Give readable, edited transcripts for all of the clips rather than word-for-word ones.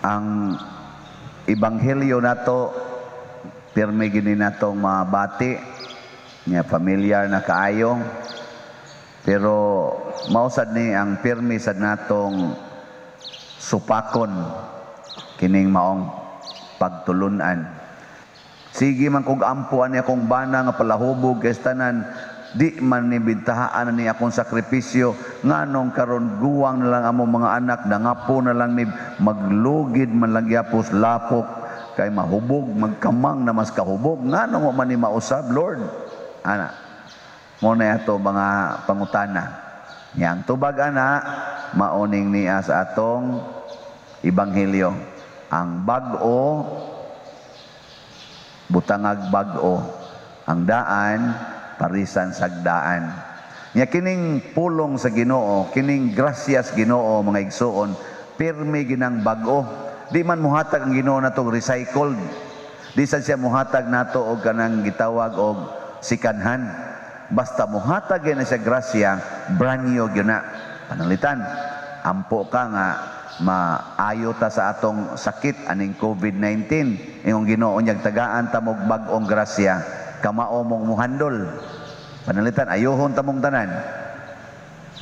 Ang ebanghelyo nato, pirmi gini natong mabati nya, familiar na kaayo, pero mao sad ni ang pirmi sad natong supakon kining maong pagtulunan. Sige man kog ampo ani akong bana nga palahubog kay tanan, di man ni bintahaan ni akong sakripisyo. Nganong karon guwang na lang among mga anak, nangapo na lang mi, maglugid man lang gyapos lapok kay mahubog, magkamang na mas kahubog. Nganong wa man ni mausab, Lord? Ana mo na ato mga pangutana. Nya ang tubag ana maoning niya sa atong ebanghelyo: ang bag-o, butangag bag-o, ang daan, parisan sagdaan. Nya kining pulong sa Ginoo, kining grasyas Ginoo, mga igsuon, pirmi ginang bag-o. Di man muhatag ang Ginoo natong recycled. Di sad siya muhatag nato og kanang gitawag og second hand. Basta muhatag na siya grasya, brand new gyud na. Pananglitan, ampo ka nga maayo ta sa atong sakit aning COVID-19. Ingong Ginoo niyag tagaan ta mog bag-ong grasya, kamao mong muhandol. Pananglitan, ayuhon ta mong tanan.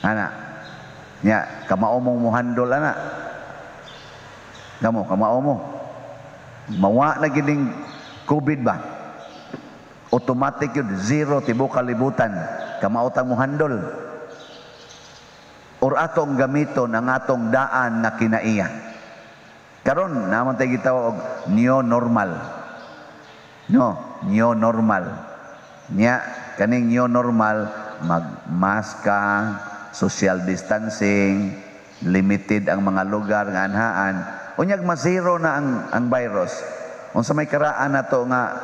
Ana. Nya, kamao mong muhandol ana. Kamo, kamao mo. Mawa na gining COVID ba? Automatic yun, zero tibuok kalibutan. Kamao tang muhandol. Or atong gamiton ang atong daan nga kinaiya. Karon naman tayo gitawag og new normal. No, new normal. Nya, kaning new normal, mag-mask ka, social distancing, limited ang mga lugar nga anhaan. Unyag masiro na ang virus. Unsa may karaan nato nga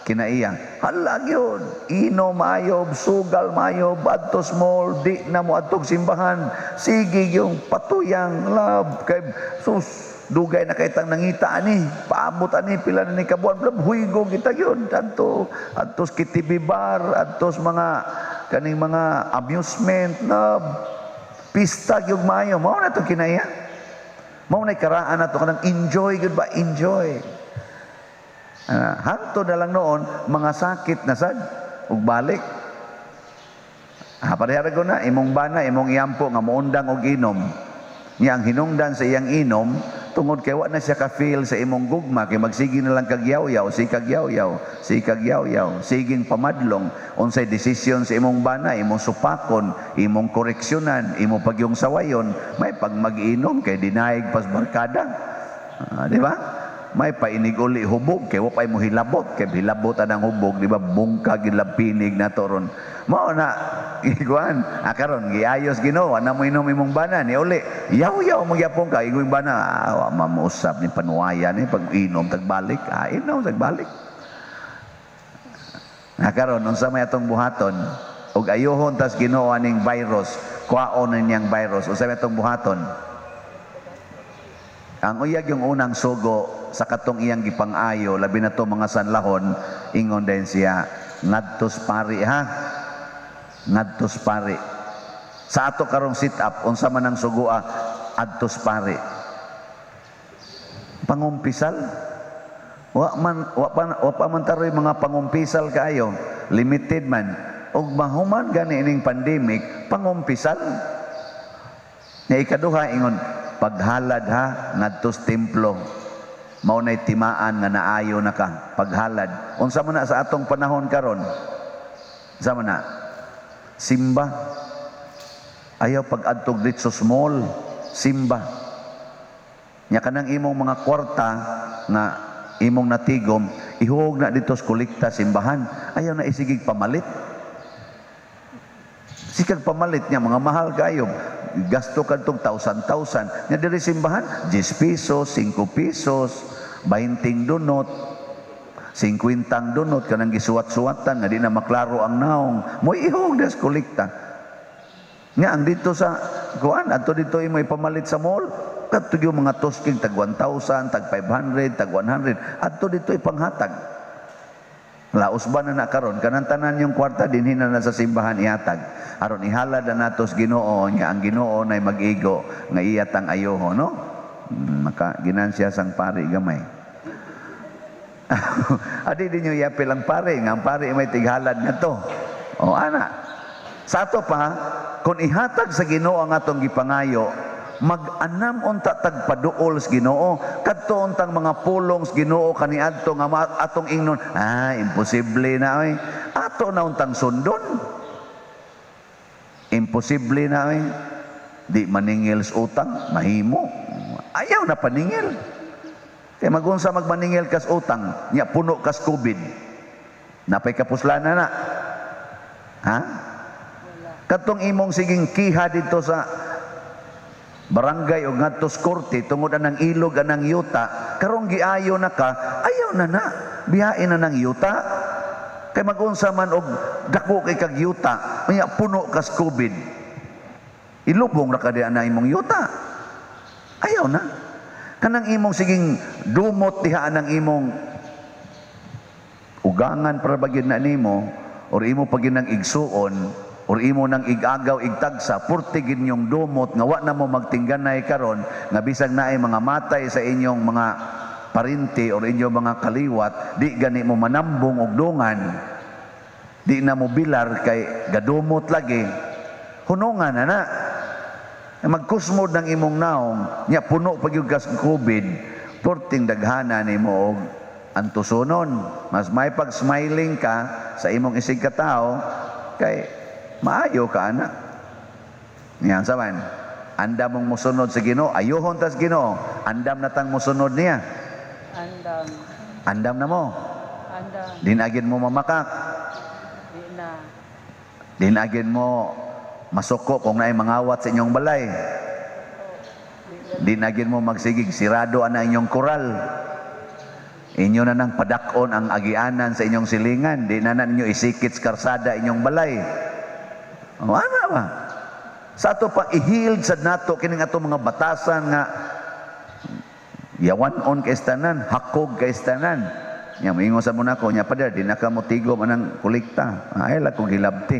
kinaiya? Hala gyud, inom maayo, sugal maayo, adtos mall, di na mo adtog simbahan. Sige yung patuyang love kay sus, dugay na kay tang nangita ani, paabot ani pila na ni ka buwan, bla huygo kita gyud adto adtos KTV bar, adtos mga kaning mga amusement love, pista gyud maayo. Mao na to kinaiya. Mao na karaan nato kanang enjoy gyud ba, enjoy. Hangtod na lang noon, mga sakit na sad ug balik. Pareha ko na imong bana, imong iampo nga moundang og inom. Nya ang hinungdan sa iyang inom tungod kay wa na siya ka-feel sa imong gugma, kay magsige na lang kag yaw-yaw, sige kag yaw-yaw, sige kag yaw-yaw, siging pamadlong. Unsay desisyon sa imong bana, imong supakon, imong koreksyonan, imong pagyong sawayon, may pag mag-inom kay dinaig pas barkada. Di ba? May painig uli hubog kay wa pay mo hilabot, kay hilabot ang hubog, di ba? Bungkag lampinig na to ron. Mao na iguan, karon giayos Ginoo, ana mo inom imong bana ni uli yaw-yaw magyapon ka ingon bana, wa mamuusab ni panuwaya ni pag inom tagbalik, inom tagbalik. Karon unsa may atong buhaton ug ayuhon tas Ginoo aning virus, kwaon na niyang virus, unsa may atong buhaton? Ang uyag yung unang sugo sa katong iyang gipang-ayo, labi na to mga sanlahon, ingon din siya, ngadtos pari ha, ngadtos pari. Sa ato karong sit up, unsa man ang sugoa, adtos pari. Pangumpisal. Wa pa man taroy mga pangumpisal kaayo, limited man. Ug mahuman gani ining pandemic, pangumpisal. Nya ikaduha ingon, paghalad ha, ngadtos templo. Mao nay timaan nga naayo na ka, paghalad. Unsa man na sa atong panahon karon? Unsa man na? Simba. Ayaw pag-adtog dito sa mall, simba. Nya kanang imong mga kwarta nga imong natigom, ihug na dito sa kolekta simbahan. Ayaw na isigig pamalit. Sikag pamalit niya, mga mahal kayo. Gasto kadtong thousand thousand. Nya diri simbahan, 10 pesos, 5 pesos, 20 dunot, 50 dunot kanang gisuwat-suwatan nga di na maklaro ang naong. Mo ihog des kolekta. Nga ang dito sa kuan, adto dito imo ipamalit sa mall, kadto yung mga tosking tag 1,000, tag 500, tag 100, adto dito ipanghatag. Laos ba na karon kanang tanan yung kwarta dinhi na sa simbahan ihatag. Aron ihalad na natos Ginoo, nya ang Ginoo nay mag-igo nga iyatang ayoho, no? Maka ginansya sang pari gamay. Adi din nyo iapil ang pare, nga ang pare may tighalad nga to. O ana. Sa ato pa, kung ihatag sa Ginoo ang atong gipangayo, mag-anam unta tagpaduol sa Ginoo, kadto untang mga pulong sa Ginoo kaniadto nga atong ingnon, ah, imposible na oy. Ato na untang sundon. Imposible na oy. Di maningil sa utang, mahimo. Ayaw na paningil. Kaya magunsa magmaningil kas utang, nya puno kas COVID. Napay kapuslanan na. Ha? Katong imong siging kiha dito sa barangay o ngadto sa korte tungod anang ilog anang yuta, karong giayo na ka, ayaw na na. Bihain na ng yuta. Kay magunsa man og dako kay kag yuta, nya puno kas COVID. Ilubong ra ka di ana imong yuta. Ayaw na. Kanang imong siging dumot diha anang imong ugangan para ba gyud na nimo or imo pa gyud nang igsuon or imo nang igagaw igtagsa, purti gid yung dumot nga wa na mo magtingganay karon nga bisag naay mga matay sa inyong mga parinti or inyong mga kaliwat, di gani mo manambong og dungan, di na mo bilar kay gadumot lagi. Hunungan na na. Magkusmod ng imong naong nya puno pa gyud kas COVID, porting daghana nimo og antusonon. Mas may pag smiling ka sa imong isig katao kay maayo ka ana. Niyan sa man, andam mong mosunod sa Ginoo, ayuhon tas Ginoo, andam na tang mosunod niya. Andam. Andam na mo. Andam. Dinagin mo mamakak. Di na. Dinagin mo masuko kung naay mangawat sa inyong balay. Dinagin mo magsigig sirado ana inyong koral. Inyo na nang padakon ang agianan sa inyong silingan. Di na na ninyo isikit sa karsada inyong balay. O, ana ba? Sa ato pa i-healed sad nato kining ato mga batasan nga yawan on kay tanan, hakog kay tanan. Nya moingon sa mo nako, nya pader di na ka motigo manang kolekta. Ay la ko gilabti.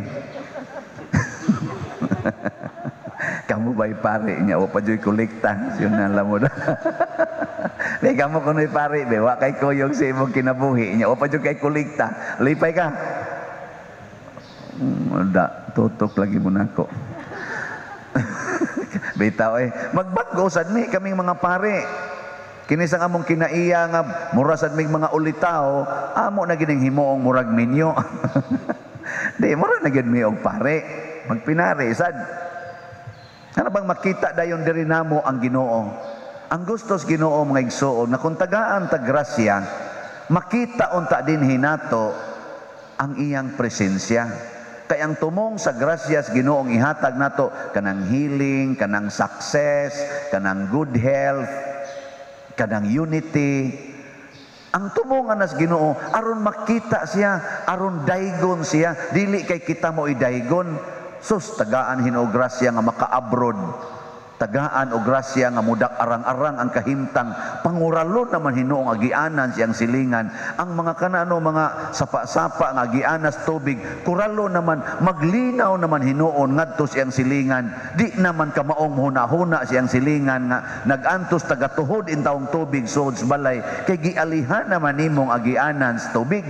Kamu bay pare nya wa pa joy kolekta, yun na lang mo na. Di kamo kunoy pare be, wa kay kuyog sa imong kinabuhi nya wa pa joy kay kolekta. Lipay ka. Da, tutok lagi mo nako. Bitaw eh, magbag-o sad mi kaming mga pare. Kini sang among kinaiya nga mura sad mig mga ulitaw, amo na gining himuong murag minyo. Di mura na gyud mi og pare. Magpinari sad. Ano bang makita dayon diri namo ang Ginoo? Ang gustos Ginoo mga igsoon na kung tagaan ta grasya, makita unta din hinato ang iyang presensya. Kay ang tumong sa grasyas Ginoong ihatag nato kanang healing, kanang success, kanang good health, kanang unity. Ang tumong anas Ginoo aron makita siya, aron daygon siya, dili kay kita mo idaygon. Sus, tagaan Hinoo grasya nga maka-abroad, tagaan og grasya nga mudak arang-arang ang kahimtang, panguralon naman Hinoong agianan siyang silingan. Ang mga kanano mga sapa-sapa nga agianas tubig, kuralo naman, maglinaw naman Hinoon ngadto siyang silingan. Di naman kamaong huna-huna siyang silingan nga nagantos tagatuhod intawong tubig suod sa balay, kay gialihan naman nimong agianan sa tubig.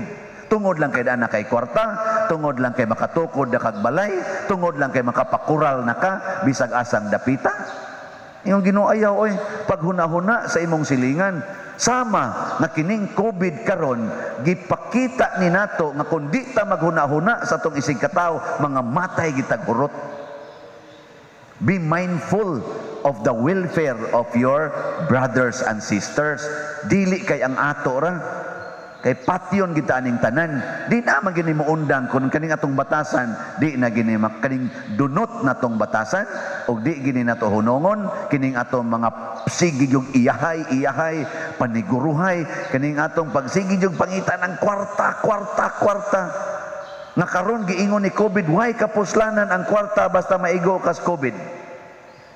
Tungod lang kay dana kay kwarta, tungod lang kay makatukod na kag balay, tungod lang kay makapakural na ka, bisag asang dapita. Yung Ginoo ayaw oy, paghuna-huna sa imong silingan. Sama nga kining COVID karon, gipakita ni nato nga kun di ta maghuna-huna sa atong isig katawo, mga matay gitag urot. Be mindful of the welfare of your brothers and sisters. Dili kay ang ato ra. Kay patyon kita aning tanan. Di na man gini moundang kun kaning atong batasan, di na gini kaning dunot na tong batasan og di gini nato hunongon kining atong mga sige yung iyahay, iyahay, paniguruhay, kaning atong pagsige yung pangita ng kwarta, kwarta, kwarta. Nga karon giingon ni COVID, why kapuslanan ang kwarta basta maigo kas COVID?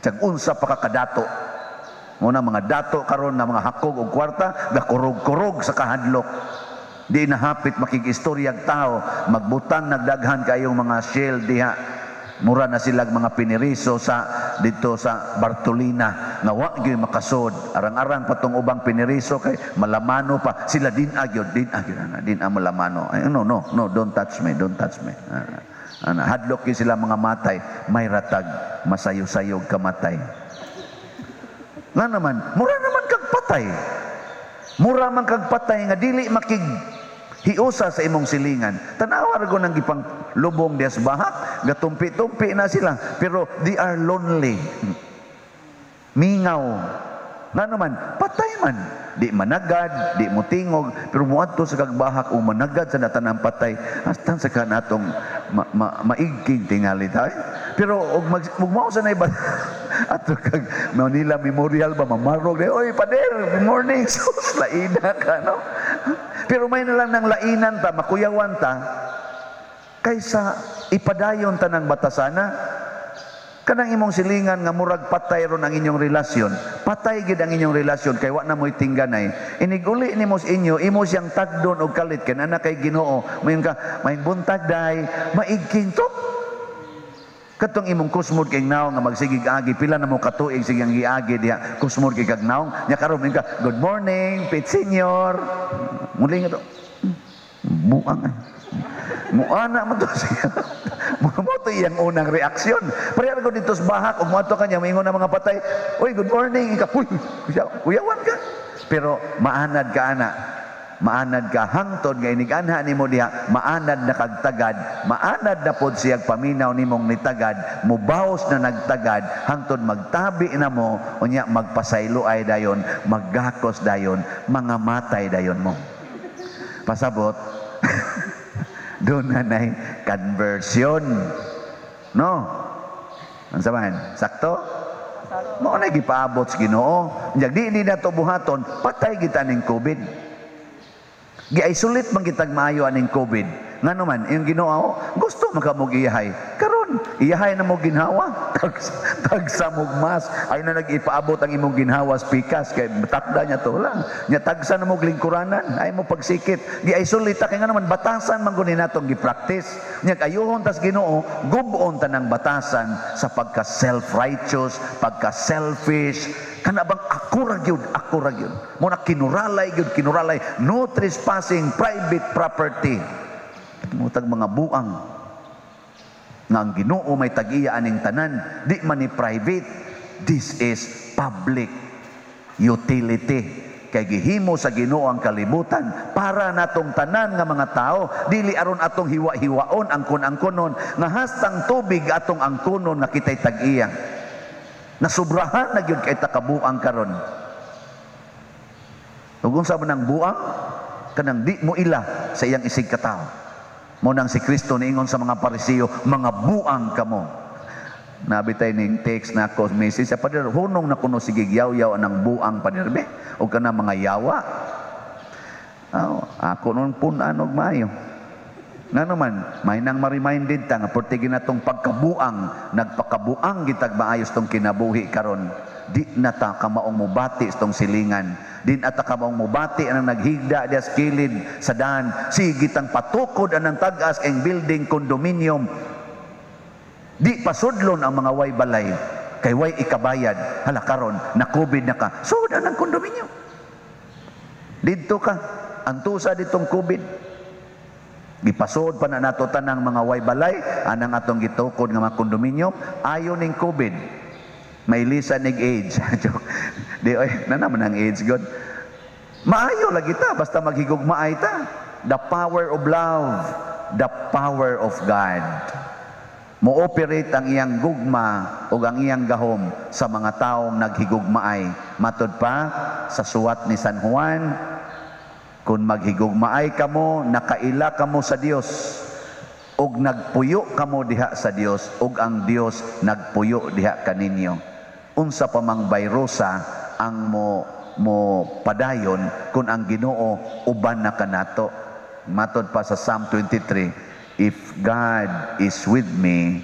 Tsag unsa pa ka kadato. Muna mga dato karon nga mga hakog og kwarta, gakurog-kurog sa kahadlok. Di na hapit makigistoryag tao, magbutang nagdaghan kayong mga shell diha. Mura na silag mga piniriso sa dito sa Bartolina nga wa gyud makasod, arang-arang patong ubang piniriso kay malamano pa sila. Din gyud, din gyud ana, din ang malamano. Ay, no, no, no, don't touch me, don't touch me. Ana, ana, hadlok gyud sila mga matay. May ratag masayo-sayog kamatay. Nga naman, mura naman kag patay. Mura man kag patay nga dili makig hiusa sa imong silingan. Tanawa ra nang gipang lubong dias bahak, gatumpi-tumpi na sila, pero they are lonely. Mingaw. Nga naman, patay man. Di managad, di mo tingog, pero muadto sa kagbahak o managad sa natanang patay, hasta sa kanatong maigking tingali tayo. Pero og mag ug mao sa na iba ato kag Manila Memorial ba, mamarog di, "Oy, pader, good morning." Sus, laina ka, no? Pero may na lang ng lainan ta, makuyawan ta kaysa ipadayon ta ng batasana. Kanang imong silingan nga murag patay ron ang inyong relasyon. Patay gid ang inyong relasyon kay wa na mo'y tingganay. Iniguli nimo sa inyo, imo siyang tagdon og kalit kay naa kay Ginoo. Mayon ka, may buntag day, maigking to. Katong imong kusmod kay naong nga magsigig agi, pila na mo katuig sigang giagi diha, kusmod kay kag naong, nya karon ka, "Good morning, Pit Senior." Muli nga to. Buang ay. Muana mo to siya. Mo to iyang unang reaksyon. Pareha ko dito sa bahak, ug moadto kanya, moingon na mga patay, "Uy, good morning." Ika, "Uy, kuyawan ka." Pero maanad ka ana. Maanad ka hangtod nga iniganha nimo diha, maanad na kagtagad, maanad na pod siyag paminaw nimong nitagad, mubaos na nagtagad, hangtod magtabi na mo, unya magpasaylo ay dayon, maggakos dayon, mga matay dayon mo. Pasabot, doon na nay conversion. No? Ang samahan? Sakto? Mao na gipaabot sa Ginoo. Nya di ni nato buhaton, patay kita ning COVID. Gi-isolate man kitag maayo aning COVID. Ngano man, yung Ginoo gusto makamog iyahay. Karon, iyahay na mo ginhawa. Tagsa mog mas. Ay na nag-ipaabot ang imong ginhawa sa pikas kay takda niya to lang. Nya tagsa na mo lingkuranan, ay mo pagsikit. Gi-isolate ta kay ngano man batasan man guni natong gi-practice. Nya ayuhon tas Ginoo, gub-on ta ng batasan sa pagka self-righteous, pagka selfish, kana bang ako ra gyud, ako ra gyud. Mo na kinuralay gyud, kinuralay, no trespassing, private property. Mutag mga buang nga ang Ginoo may tag-iya aning tanan, di man ni private. This is public utility. Kay gihimo sa Ginoo ang kalibutan para natong tanan nga mga tao, dili aron atong hiwa-hiwaon, angkon-angkonon nga hastang tubig atong angkonon nga kitay tag-iya. Nasubrahan na gyud kay ta kabuang karon. Ug unsa man ang buang? Kanang di mo ila sa iyang isig katawo. Mo nang si Kristo niingon sa mga Parisiyo, "Mga buang kamo." Nabitay ning text na ako, message sa pader, hunong na kuno sige yaw-yaw anang buang, pader be. O kana mga yawa. Oh, ako nun pun-an og maayo. Nga naman, may nang ma-reminded ta nga porte ginatong pagkabuang, nagpakabuang gitag maayos tong kinabuhi karon. Di na ta kamaong mubati tong silingan. Di na ta kamaong mubati ang naghigda diya sa kilid sa daan. Sige tang patukod anang tag-as ang building condominium. Di pasudlon ang mga way balay kay way ikabayad. Hala, karon na COVID na ka. Sud ang condominium. Didto ka antusa ditong COVID. Gipasod pa na nato tanang mga way balay anang atong gitukod nga mga kondominium. Ayo ning COVID. Mailisa nig AIDS. Joke. Di oy, na naman ang AIDS god. Maayo lagi ta basta maghigugmaay ta. The power of love, the power of God. Mo-operate ang iyang gugma o ang iyang gahom sa mga taong naghigugmaay. Matod pa sa suwat ni San Juan, kung maghigugmaay kamo, nakaila kamo sa Dios ug nagpuyo kamo diha sa Dios ug ang Dios nagpuyo diha kaninyo. Unsa pa mang virusa ang mo padayon kung ang Ginoo uban na kanato? Matod pa sa Psalm 23, if God is with me,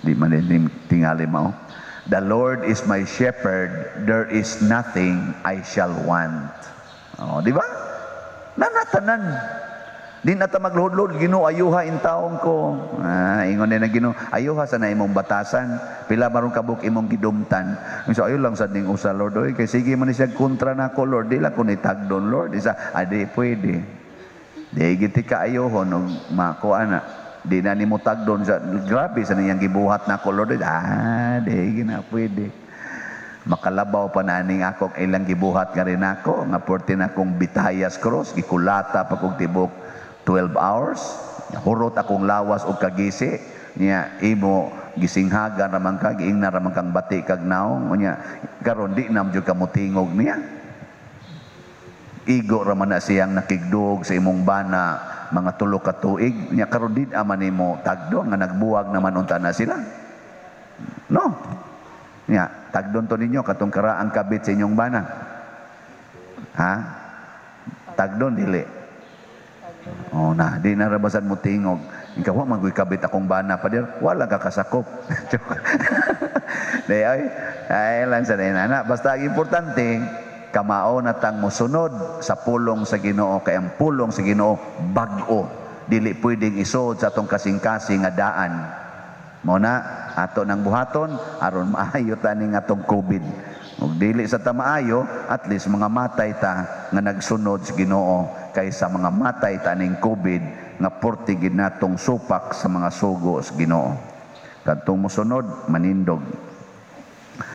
di man din tingali mo. The Lord is my shepherd, there is nothing I shall want. Oh, di ba? Nanatanan. Di na ta magluhod-luhod, "Ginoo, ayuha intawon ko." Ah, ingon din ang Ginoo, "Ayuha sa na imong batasan. Pila maron kabuk imong gidumtan?" So, "Ayo lang sa ning usa, Lord. Oy, kay sige man ni siya kontra nako, Lord. Di lang ko ni tagdon, Lord." Isa, adi pwede. Di giti ka ayohon og makuha na. Di na nimo tagdon sa grabe sa niyang gibuhat nako, Lord. Ah, di gina pwede. Makalabaw pa na aning akong ilang gibuhat nga rin ako, nga porte na akong bitayas cross, gikulata pa kog tibok 12 hours, hurot akong lawas og kagisi, niya imo gisinghagan raman ka, giingnan raman kang bati kag naong, unya karon di na jud ka motingog niya. Igo raman na siyang nakigdug sa imong bana mga 3 ka tuig, niya karon di aman nimo tagdo nga nagbuwag naman unta na sila. No. Nya, tagdon to ninyo katong karaang kabit sa inyong bana. Ha? Tagdon dili? Oh na, di na rabasan mo tingog. Ikaw wa man kabit akong bana pa dir, wala ka kasakop. Di ay, ay lang sa na. Basta ang importante, kamao na tang mosunod sa pulong sa Ginoo, kay ang pulong sa Ginoo bag-o. Dili pwedeng isod sa atong kasing-kasing nga daan. Mo na ato nang buhaton aron maayo ta ning atong COVID. Ug dili sa ta maayo, at least mga matay ta nga nagsunod sa Ginoo kaysa mga matay ta ning COVID nga porti gid natong supak sa mga sugo sa Ginoo. Kadtong mosunod, manindog.